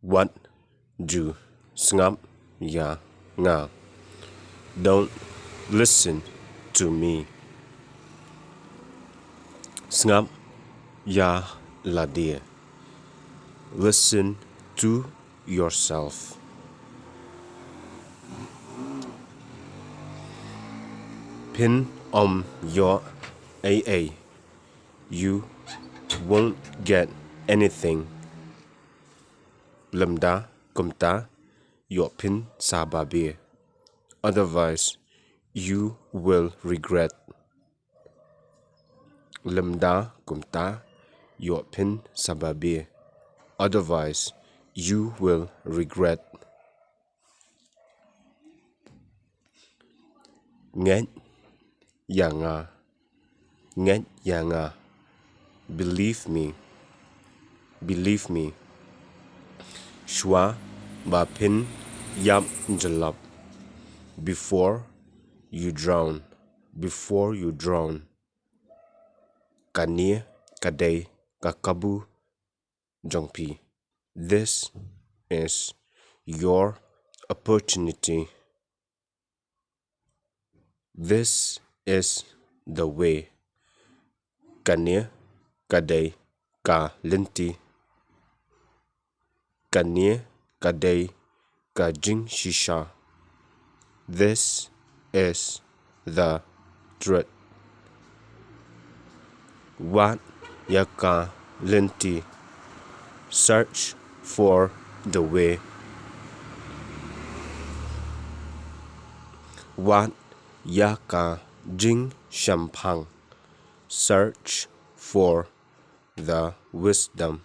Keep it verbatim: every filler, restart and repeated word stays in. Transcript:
Wat ju sngap ïa nga. Don't listen to me. Sngap ïa lade. Listen to yourself. Phin ym ïoh ei ei. You won't get anything. Lymda kumta, ïoh phin sa babe. Otherwise, you will regret. Lymda kumta, ïoh phin sa babe. Otherwise, you will regret. Ngeit ïa nga. Ngeit ïa nga. Believe me. Believe me. Shuwa ba phin ïap jyllop. Before you drown. Before you drown. Kane ka dei ka kabu jong phi. This is your opportunity. This is the way. Kane ka dei ka lynti. Kane ka dei ka jingshisha. This is the truth. Wad ïa ka lynti. Search for the way. Wad ïa ka jingshemphang. Search for the wisdom.